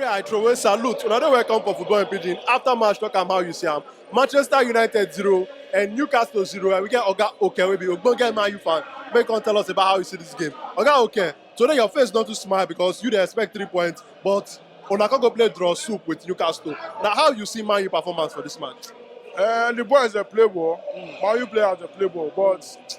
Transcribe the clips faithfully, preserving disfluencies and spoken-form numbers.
I throw away salute. Una dey welcome for Football in Pidgin. After match, talk am how you see am. Manchester United zero and Newcastle zero. And we get Oga Oke, wey be ogbonge Man U fan. Make come tell us about how you see this game. Oga Oke, today your face not too smile because you dey expect three points, but una come go play draw soup with Newcastle. Now, how you see Man U performance for this match? Uh, the boys dey play ball. Man U players dey play ball, but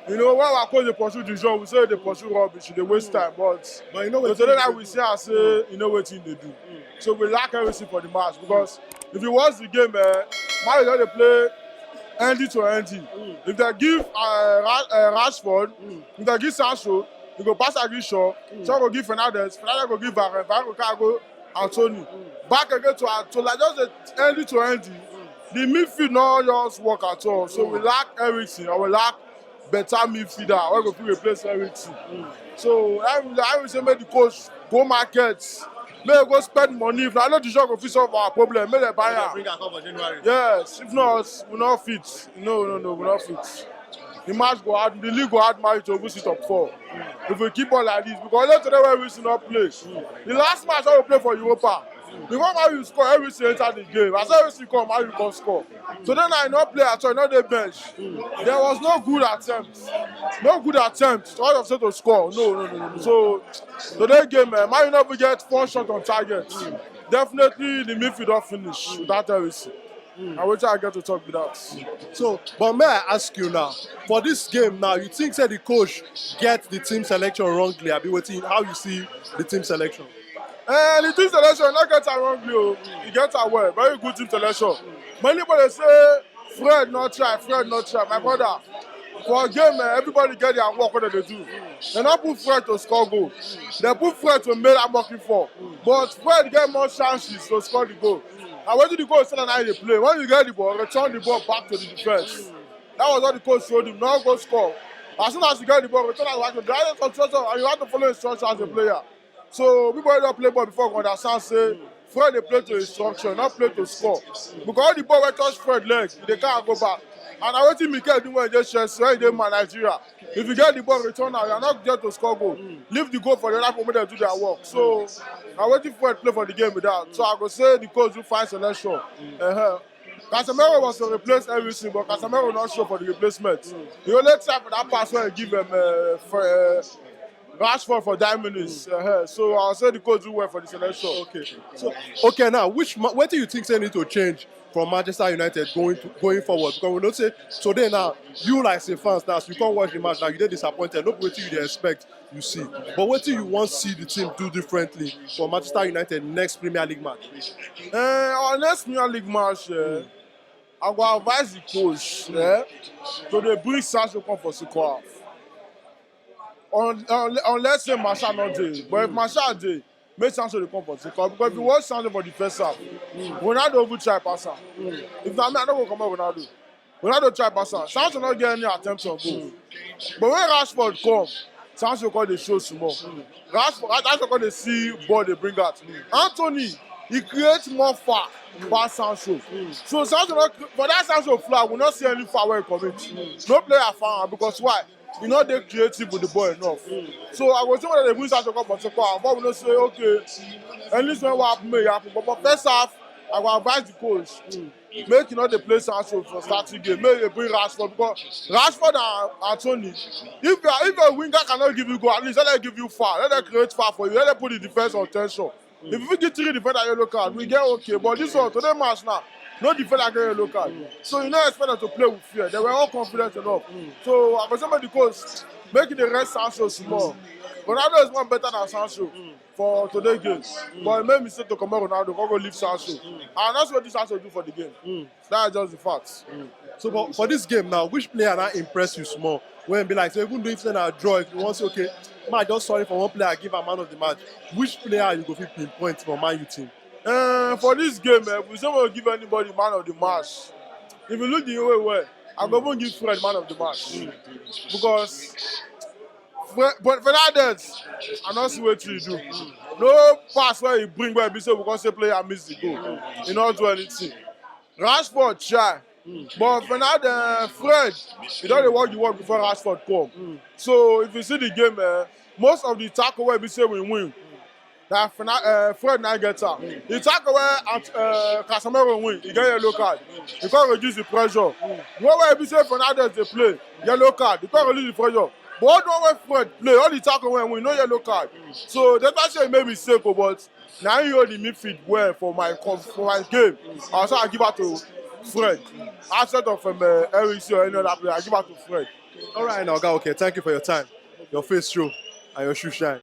you know, when our coach dey pursue the job, we say dey pursue rubbish, dey waste time. But But you know so today night we see am say you know wetin dey do. So we lack everything for the match because if you watch the game, eh, Man U don dey play end to end. If they give uh, Ra- uh, Rashford, if they give Sancho, he go pass Aguisho, Shaw go give Fernandes, Fernandes go give Varane, Varane go carry go Anthony. Back again to Anthony, like just dey end to end. The midfield no just work at all, so we lack everything. And we lack better midfielder wey go fit replace everything. So I will, I will say make the coach go market, make dem go spend money. If na Lord Jean go fit solve our problem, make dem buy am. Bring am come for January. Yes, if not, we no fit. No, no, no, we no fit. The match go hard, the league go hard Man U to even sit top four. If we keep on like this, because later today when we see not play, the last match I will play for Europa. Before Man U score, everything enter the game. As everything come, Man U come score. Today night, no play at all, no dey bench. There was no good attempt. No good attempt. All of them to score. No, no, no, no. So today game, eh, Man U no even get four shots on target. Definitely, the midfield don finish without everything. Na wetin I get to talk be that. So, but may I ask you now, for this game now, you think say the coach get the team selection wrongly? Abi wetin, how you see the team selection? Eh, the team selection no get am wrongly o. E get am well, very good team selection. Many people dey say Fred no try, Fred no try. My brother, for game, eh, everybody get their work wey dem dey do. Dem no put Fred to score goal. Dem put Fred to make am working for. But Fred get more chances to score the goal. And wetin the coach say na him dey play. When you get the ball, return the ball back to the defense. That was what the coach told him. No go score. As soon as you get the ball, return am back to the defense. And you have to follow instruction as a player. So people wey don play ball before go understand say Fred dey play to instruction, not play to score. Because all the ball wey touch Fred leg, e dey carry go back. And na wetin Mikel do when he dey Chelsea, when he dey Man Nigeria. If you get the ball, return am. You are not there to score goal. Leave the goal for the other people make dem do their work. So na wetin Fred play for the game be that. So I go say the coach do fine selection. Uh-huh. Casemiro was to replace everything, but Casemiro not show for the replacement. He only try for that pass wey he give him uh, for uh, Rashford for nine minutes. Uh-huh. So I'll say the coach do well for the selection. Okay. So, okay, now, which ma- what do you think say need to change from Manchester United going to, going forward? Because we know say today now, you like say fans now, as you come watch the match now, you dey disappointed. No be wetin you dey expect, you see. But wetin you wan see the team do differently for Manchester United next Premier League match? Uh, our next Premier League match, uh, I go advise the coach uh, to dey bring Sancho come for second half. Un- un- unless say Martial no dey, but if Martial dey, make Sancho dey come for second half. Because if you watch Sancho for the first half, Ronaldo even try pass am. If na me, I no go comot Ronaldo. Ronaldo try pass am. Sancho no get any attempt on goal. But when Rashford come, Sancho come dey show small. Rashford, Rashford come dey see ball dey bring out. Anthony, he create more foul pass Sancho. So Sancho no, for that Sancho foul, we no see any foul wey he commit. No player foul am because why? He no dey creative with the ball enough. So I go say whether they bring Sancho come for second half, but we no say okay. Anything wey happen may happen. But for first half, I go advise the coach make he no dey play Sancho for starting game. Make he bring Rashford because Rashford and Anthony, if you are, if your winger cannot give you goal, at least let them give you foul. Let them create foul for you. Let them put the defense on tension. If you fit give three defender yellow card, we get okay. But this one, today match now, no defender get yellow card. So you no expect them to play with fear. They were all confident enough. So I go say make the coach make the rest Sancho small. Ronaldo is more better than Sancho for today game. But he made mistake to comot Ronaldo, come go leave Sancho. And that's what this Sancho do for the game. That's just the fact. So for, for this game now, which player now impress you small? When be like, so even though if na draw, if you want to say, okay, man, just sorry for one player, give a man of the match. Which player you go fit pinpoint for Man U team? Uh, for this game, eh, we say we give anybody man of the match. If you look the way well, I go even give Fred man of the match because Fred, but Fernandes, I no see wetin he do. No pass wey he bring wey be say we come say player miss the goal. He no do anything. Rashford try, but Fernandes, Fred, he don dey work the work before Rashford come. So if you see the game, eh, most of the tackle wey be say we win, Na Fena- uh, Fred na get am. He tackle where at uh, Casemiro win, he get yellow card. He come reduce the pressure. The one wey be say Fernandes dey play, yellow card. He come reduce the pressure. But all the one wey Fred play, all the tackle wey win, no yellow card. So that's why I say he make mistake o, but na him hold the midfield well for my com- for my game. Also, I give out to Fred. Outside of um, uh, Ericsson or any other player, I give out to Fred. All right, now, okay, thank you for your time. Your face show and your shoe shine.